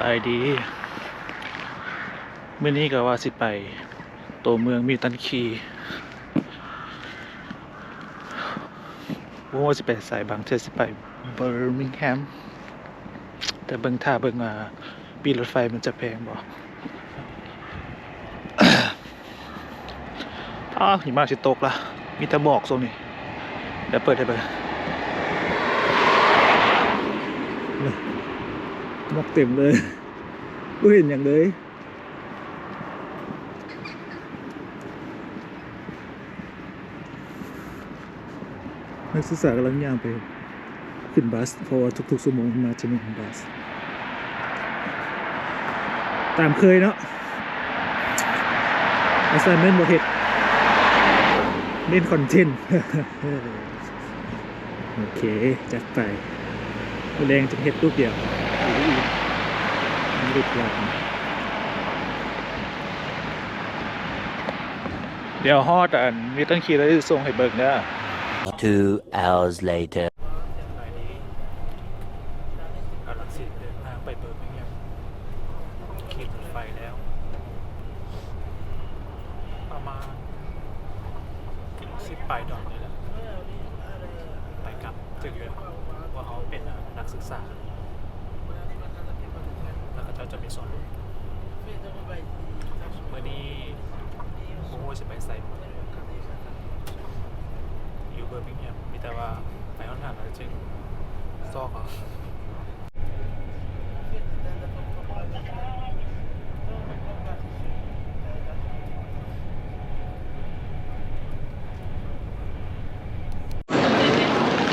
ບາຍດີ ມື້ນີ້ກໍວ່າຊິໄປໂຕເມືອງມິວຕັນຄີ ບໍ່ຮູ້ວ່າຊິໄປໃສ ບາງເທື່ອຊິໄປເບີມິງແຮມ ແຕ່ເບິ່ງ ຖ້າເບິ່ງວ່າປີ້ລົດໄຟມັນຈະແພງບໍ່. ອ້າວ ຫິມະຊິຕົກລະ ມີແຕ່ໝອກຊ່ວງນີ້ ດຽວເປີດໃຫ້ເບິ່ງ ໝອກເຕັມເລີຍ ບໍ່ເຫັນຫຍັງເລີຍ. ນັກສຶກສາກຳລັງຍ່າງໄປຂຶ້ນບັສ ເພາະວ່າທຸກໆຊົ່ວໂມງມັນມາຈະມີບັສ ຕາມເຄີຍເນາະ assignment ບໍ່ເຮັດ ເນັ້ນ content. ໂອເຄ ຈັດໄປ ມື້ແລງຈຶ່ງເຮັດຮູບດຽວ ຮູບດຽວ. ດຽວຮອດອັນມິວຕັນຄີແລ້ວຊິສົ່ງໃຫ້ເບິ່ງເດີ. Two hours later. ກຳລັງຊິເດີນທາງໄປເບີມິງແຮມ ຂີ່ລົດໄຟແລ້ວ ປະມານສິບປາຍດອນນີ້ແຫຼະ ໄປກັບ ຖືກຢູ່ ເພາະວ່າເຮົາເປັນ ອາ ນັກສຶກສາ ແລ້ວເຂົາເຈົ້າຈະມີສອນລົດ. ມື້ນີ້ບໍ່ຮູ້ວ່າຊິໄປໃສ ຢູ່ເບີມິງແຮມ ມີແຕ່ວ່າໄປຮອດຫັ້ນແລ້ວຈຶ່ງຊອກເອົາ.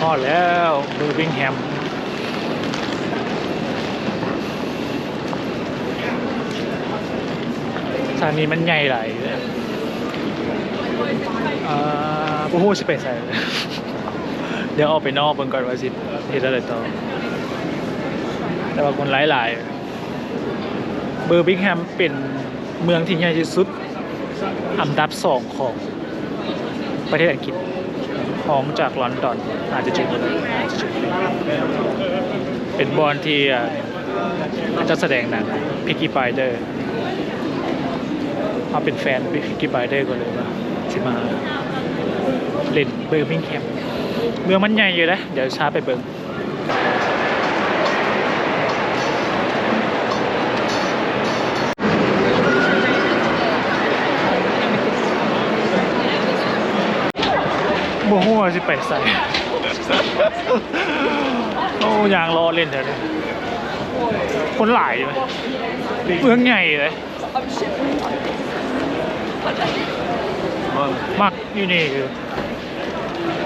ຮອດແລ້ວເບີມິງແຮມ ສະຖານີມັນໃຫຍ່ຫຼາຍ ອ່າ ບໍ່ຮູ້ຊິໄປໃສ ດຽວອອກໄປນອກເບິ່ງກ່ອນວ່າຊິເຮັດແນວໃດຕໍ່ ແຕ່ວ່າຄົນຫຼາຍໆ. ເບີມິງແຮມເປັນເມືອງທີ່ໃຫຍ່ທີ່ສຸດ ອັນດັບສອງຂອງປະເທດອັງກິດ ຮອງຈາກລອນດອນ ອາດຈະຖືກ ອາດຈະຖືກ ເປັນບ່ອນທີ່ ເອີ ເຂົາເຈົ້າສະແດງໜັງ Peaky Blinders ເຮົາເປັນແຟນ Peaky Blinders ກໍເລີຍວ່າຊິມາຫຼິ້ນເບີມິງແຮມ ເມືອງມັນໃຫຍ່ຢູ່ເດ້ ດຽວຊິພາໄປເບິ່ງ. ບໍ່ຮູ້ວ່າຊິໄປໃສ ໂອ້ ຍ່າງເລາະຫຼິ້ນແຖວນີ້ ຄົນຫຼາຍຢູ່ ເມືອງໃຫຍ່ເດ້ ມັກຢູ່ນີ້ຢູ່.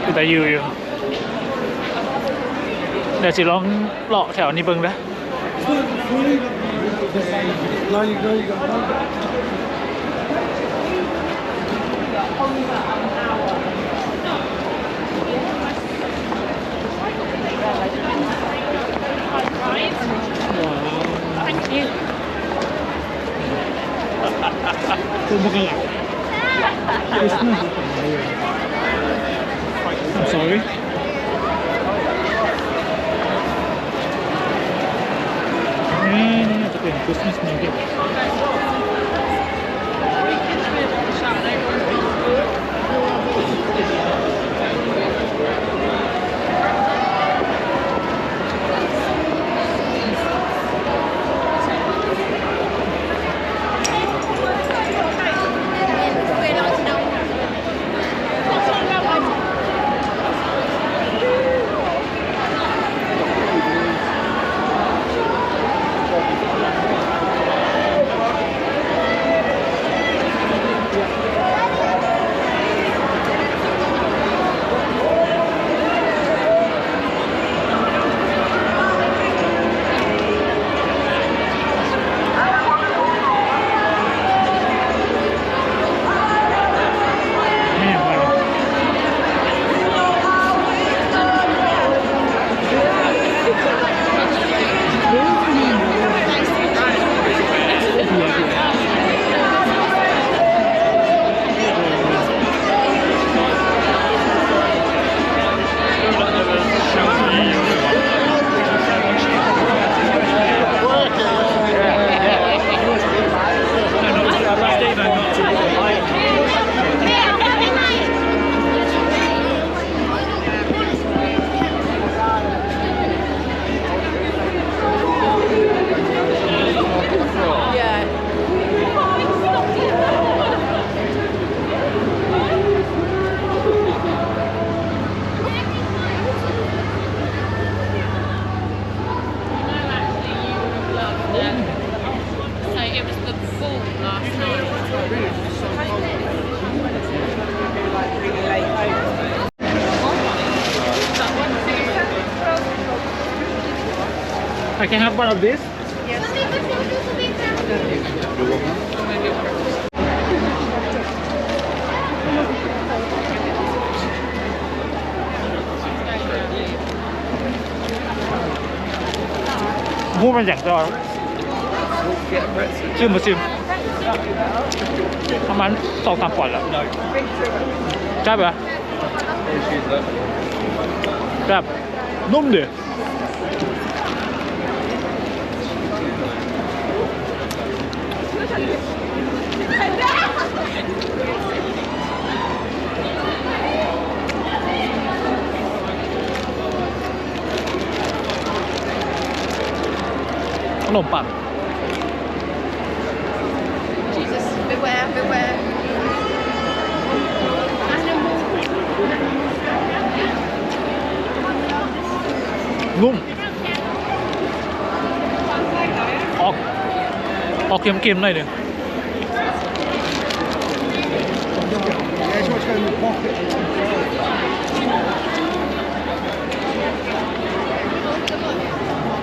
ເປັນຕາຢູ່ຢູ່ ດຽວຊິລອງເລາະແຖວນີ້ເບິ່ງເດີ. Wow. Thank you. Christmas. I'm sorry. ນີ້ ນີ້ໜ້າຈະເປັນ Christmas market. I can have one of this? ຮູ້ມັນຫຍັງເຈົ້າ ຊິມບໍ່ຊິມ ປະມານສອງສາມປອນແລ້ວ ແຊບບໍ່ ແຊບ ນຸ້ມເດ. ຂະໜົມປັງ ນຸ້ມ ອອກ ອອກເຄັມໆ ໜ້ອຍໜຶ່ງ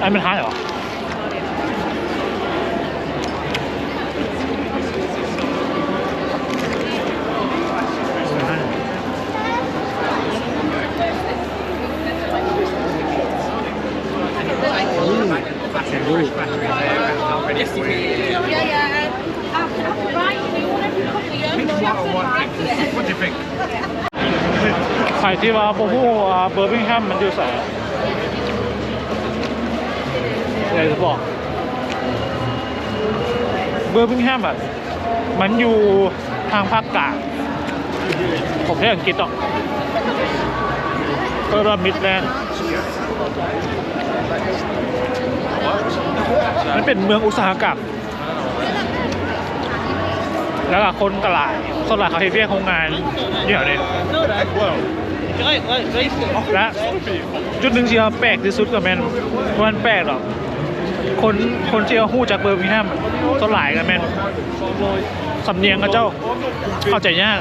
ອັນມັນຮ້າຍເຫວາະ. ໃຜທີ່ວ່າບໍ່ຮູ້ວ່າເບີມິງແຮມມັນຢູ່ໃສ ຢາກຈະບອກ ເບີມິງແຮມອະ ມັນຢູ່ທາງພາກກາງຂອງປະເທດອັງກິດເນາະ ເອີ້ນວ່າມິດແລນ ມັນເປັນເມືອງອຸດສາຫະກຳ ແລ້ວກໍຄົນກໍຫຼາຍ ສ່ວນຫຼາຍເຂົາເຮັດວຽກໂຮງງານຢູ່ແຖວນີ້ ແລະ ຈຸດໜຶ່ງທີ່ວ່າແປກທີ່ສຸດກໍແມ່ນ ບໍ່ແມ່ນແປກດອກ ຄົນ ຄົນທີ່ວ່າຮູ້ຈັກເບີມິງແຮມ ສ່ວນຫຼາຍກໍແມ່ນ ສຳນຽງເຂົາເຈົ້າເຂົ້າໃຈຍາກ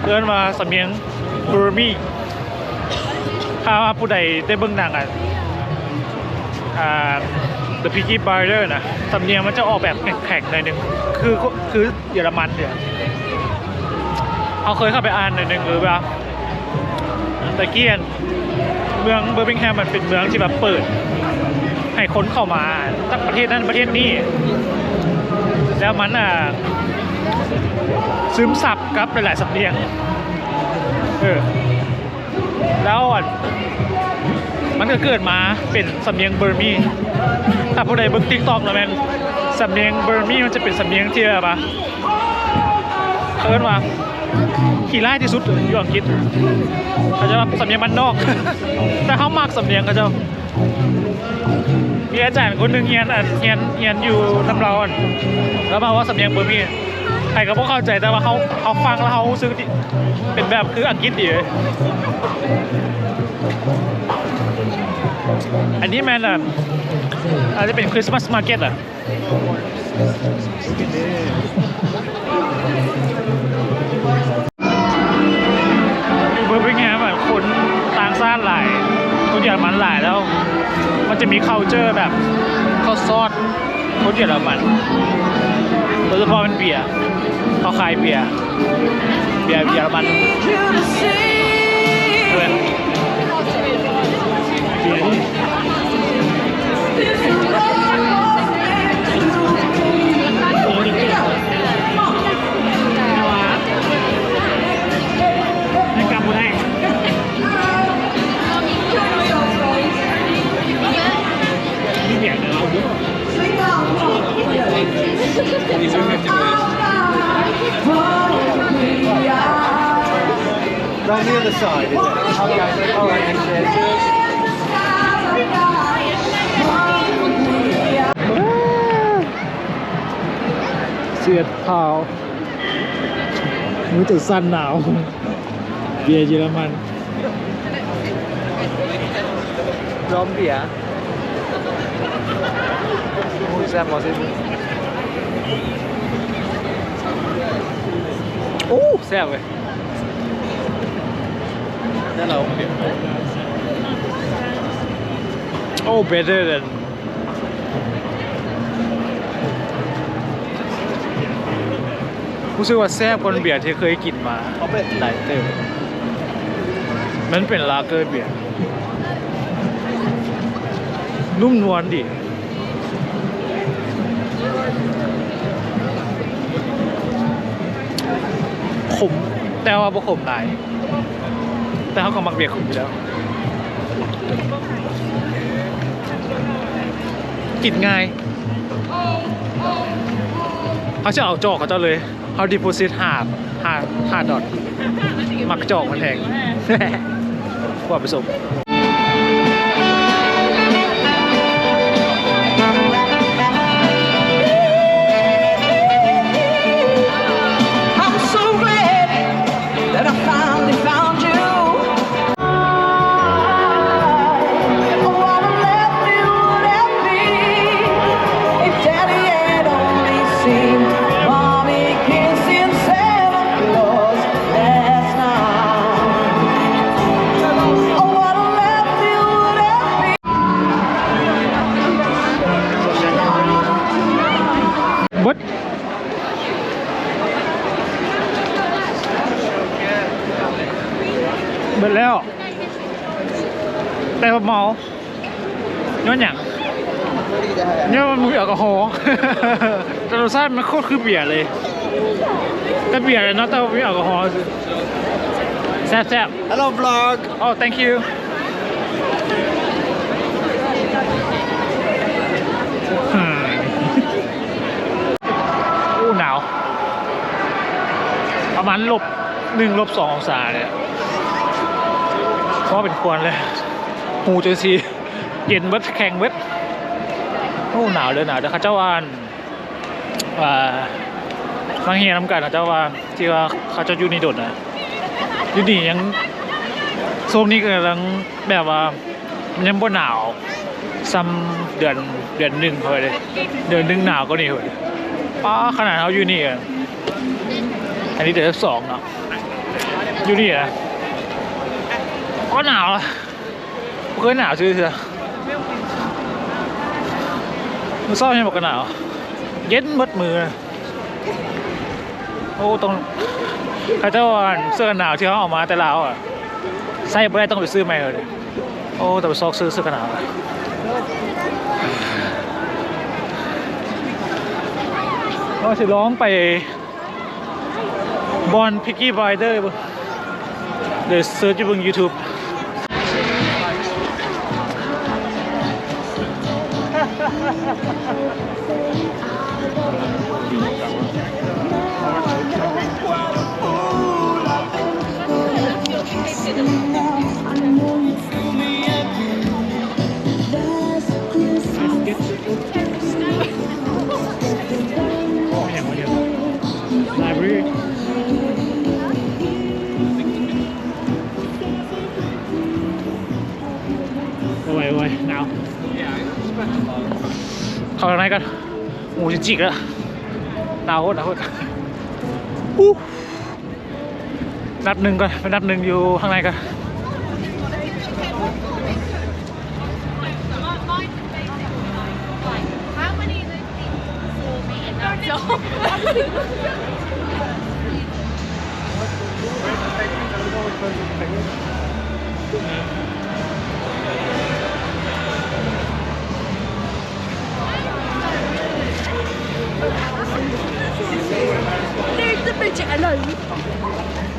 ເອີ້ນວ່າສຳນຽງເບີມີ ຖ້າວ່າຜູ້ໃດໄດ້ເບິ່ງໜັງ ອາ ອາ The Peaky Blinders ນະ ສຳນຽງມັນຈະອອກແບບແຂງໆ ໜ້ອຍໜຶ່ງ ຄື ຄືເຢຍລະມັນເດ ເຮົາເຄີຍເຂົ້າໄປອ່ານໜ້ອຍໜຶ່ງ ຫຼືວ່າ ຕະກີ້ ເມືອງເບີມິງແຮມມັນເປັນເມືອງທີ່ແບບເປີດໃຫ້ຄົນເຂົ້າມາຈາກປະເທດນັ້ນປະເທດນີ້ ແລ້ວມັນ ອ່າ ຊຶມຊັບກັບຫຼາຍໆ ສຳນຽງ ເອີ ແລ້ວ ອັນ ມັນກໍເກີດມາເປັນສຳນຽງເບີມີ ຖ້າຜູ້ໃດເບິ່ງ TikTok ນະແມ່ນ ສຳນຽງເບີມີມັນຈະເປັນສຳນຽງທີ່ແບບວ່າ ເຂົາເອີ້ນວ່າຂີ້ຮ້າຍທີ່ສຸດຢູ່ອັງກິດ ເຂົາຈະວ່າສຳນຽງບ້ານນອກ ແຕ່ເຮົາມັກສຳນຽງເຂົາເຈົ້າ ມີອາຈານຄົນໜຶ່ງຮຽນ ອັນ ຮຽນ ຮຽນຢູ່ນຳລາວ ອັນ ລາວເວົ້າສຳນຽງເບີມີ ໃຜກໍບໍ່ເຂົ້າໃຈ ແຕ່ວ່າເຮົາ ເຮົາຟັງແລ້ວເຮົາຮູ້ສຶກດີ ເປັນແບບຄືອັງກິດດີເລີຍ ອັນນີ້ແມ່ນ ອັນ ອາດຈະເປັນ Christmas Market ອະ ຢູ່ເບີມິງແຮມ ຄົນຕ່າງຊາດຫຼາຍ ຄົນເຢຍລະມັນຫຼາຍ ແລ້ວມັນຈະມີ culture ແບບຊອດໆ ຄົນເຢຍລະມັນ ໂດຍສະເພາະແມ່ນເບຍ ເຂົາຂາຍເບຍ ເບຍເຢຍລະມັນ ເອີ On the other side, is it? Okay, all right, then, cheers. ເສຍເທົາ ມືຈະສັ່ນໜາວ ເບຍເຢຍລະມັນ ລອມເບຍ ໂອ້ຍ ແຊບບໍ່ຊິ? ໂອ້ ແຊບເວີຍ ແຕ່ເຮົາ ໂອ້ better than ຮູ້ສຶກວ່າແຊບກວ່າເບຍທີ່ເຄີຍກິນມາຫຼາຍເຕີບ. ມັນເປັນລາເກີເບຍ ນຸ້ມນວນດີ. ຂົມ ແຕ່ວ່າບໍ່ຂົມຫຼາຍ ແຕ່ເຮົາກໍມັກເບຍຂົມຢູ່ແລ້ວ ກິນງ່າຍ. ເຮົາຈະເອົາຈອກເຂົາເຈົ້າເລີຍ ເຮົາ deposit ຫ້າ ຫ້າ ຫ້າດອນ ມັກຈອກມັນແຮງ ຄວາມປະສົງ. But ແລ້ວ ແຕ່ວ່າເມົາ ຍ້ອນຫຍັງ? ຍ້ອນມັນບໍ່ມີແອລກໍຮໍ ແຕ່ລົດຊາດມັນໂຄດຄືເບຍເລີຍ ແຕ່ເບຍເລີຍເນາະ ແຕ່ວ່າບໍ່ມີແອລກໍຮໍ. ແຊບໆ. Hello vlog. Oh, thank you. ໂອ້ ໜາວ ປະມານລົບໜຶ່ງ ລົບສອງອົງສາເລີຍ ພໍເປັນຄວນເລີຍ ຫູຈົນຊິເຢັນເບິດ ແຂງເບິດ. ໂອ້ ໜາວເລີຍ ໜາວເລີຍ. ເຂົາເຈົ້າວ່າ ອ່າ ນັກຮຽນນຳກັນ ເຂົາເຈົ້າວ່າ ທີ່ວ່າເຂົາເຈົ້າຢູ່ນີ້ດົນນະ ຢູ່ນີ້ຍັງ ຊ່ວງນີ້ກຳລັງແບບວ່າ ມັນຍັງບໍ່ໜາວສ່ຳເດືອນ ເດືອນໜຶ່ງເລີຍ ເດືອນໜຶ່ງໜາວກວ່ານີ້ເລີຍ. ປ້າ ຂະໜາດເຮົາຢູ່ນີ້ ອັນນີ້ເດືອນສິບສອງເນາະ ຢູ່ນີ້ນະ ກໍໜາວ ບໍ່ເຄີຍໜາວຊື່ເທື່ອ. ມື້ເຊົ້າຍັງບໍ່ກະໜາວ ເຢັນໝົດມື້. ໂອ້ ຕ້ອງ ເຂົາເຈົ້າວ່າເສື້ອກັນໜາວທີ່ເຮົາເອົາມາແຕ່ລາວອະ ໃຊ້ບໍ່ໄດ້ ຕ້ອງໄປຊື້ໃໝ່ເລີຍ. ໂອ້ ຕ້ອງໄປຊອກຊື້ເສື້ອກັນໜາວ. ເຮົາຊິລອງໄປ ບ່ອນ Peaky Blinders ເບິ່ງ ດຽວເສີດຢູ່ເບິ່ງ YouTube. ໂອ້ຍ ໂອ້ຍ ໜາວ ເຂົ້າທາງໃນກ່ອນ ຫູຊິຈິກແລ້ວ ໜາວໂພດ ໜາວໂພດ. ນັດໜຶ່ງກ່ອນ ໄປນັດໜຶ່ງຢູ່ຂ້າງໃນກ່ອນ. Leave the midget alone.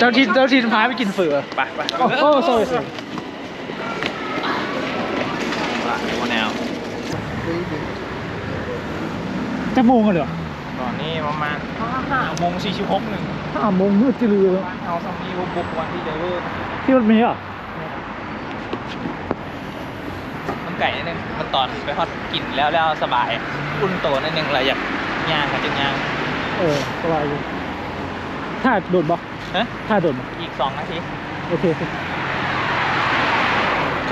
Thirteen, thirteen ພາໄປກິນເຝີ. ໄປ ໄປ. Oh, oh, sorry, sorry. ແລ້ວ ຈັກໂມງແລ້ວ? ຕອນນີ້ປະມານຫ້າໂມງສີ່ສິບຫົກໜຶ່ງ. ຫ້າໂມງ ມືດຈີ່ລື. ເຮົາຊ່ຳນີ້ບໍ່ບຸກວັນທີ່ຈະເລີກ. ຂີ່ລົດເມຫວາ? ແມ່ນ. ມັນໄກໜ້ອຍໜຶ່ງ. ມັນຕອນໄປຮອດກິນແລ້ວ ແລ້ວສະບາຍ. ອຸ່ນໂຕໜ້ອຍໜຶ່ງ ແລ້ວຢາກຍ່າງ ກໍຈຶ່ງຍ່າງ. ເອີ ສະບາຍຢູ່. ຖ້າດົນບໍ່? ຮະ? ຖ້າດົນບໍ່? ອີກສອງນາທີ. ໂອເຄ.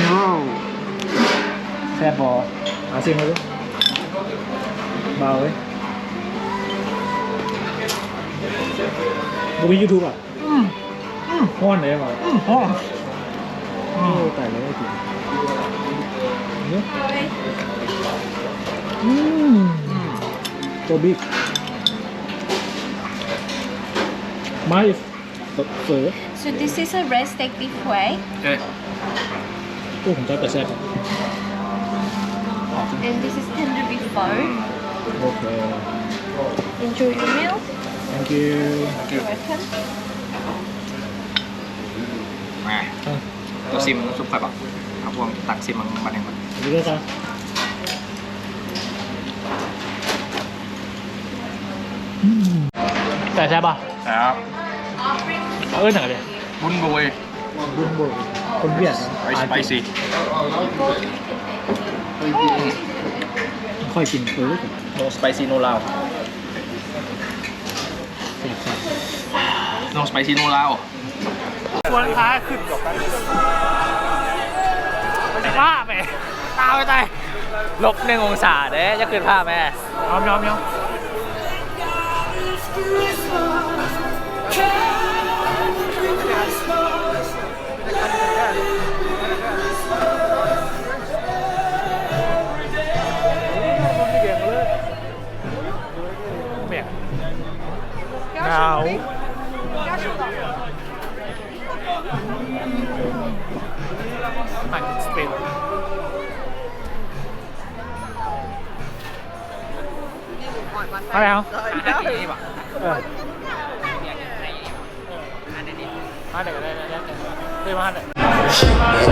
Spring Roll ແຊບບໍ່? ອາ ຊີມເບິ່ງດູ ບ່າວເອີຍ. ບໍ່ມີ YouTube ອະ? ອືມ ອືມ ຮ້ອນເດ້ບ່າວ. ອືມ ຮ້ອນ. ໂອ້ ຕາຍແລ້ວ. ອືມ ໂຕບິກ ມາ ເຟີ. So this is a red steak beef way. ເອີ ໂອ້ ຂອງເຈົ້າກະແຊບ. And this is tender beef pho. ໂອເຄ Enjoy your meal. Thank you. You're welcome. ມາ ເຈົ້າຊີມນ້ຳຊຸບຂ້ອຍບໍ່? ເອົາພວກຕັກຊີມມັນບັດໜຶ່ງກ່ອນ. ອືມ ແຊບບໍ່? ແຊບ. ເອີ້ນຫຍັງເດ? ບຸນໂບຍ. ບຸນໂບຍ ຄົນຫວຽດເນາະ. ສະໄປຊີ. ຂ້ອຍກິນເປີ. No spicy no lao. No spicy no lao. ຄວນພາຂຶ້ນດອກ ຟ້າແມ່ ຕາຍ ຕາຍ ລົບໜຶ່ງອົງສາເດ້. ຢ່າຂຶ້ນຟ້າແມ່. ຍອມ ຍອມ ຍອມ. ແມ່ນ ໜາວ. ມາແລ້ວ ເອີ ມາເດີ ເດີ ເດີ ເດີ ເດີ ມາເດີ.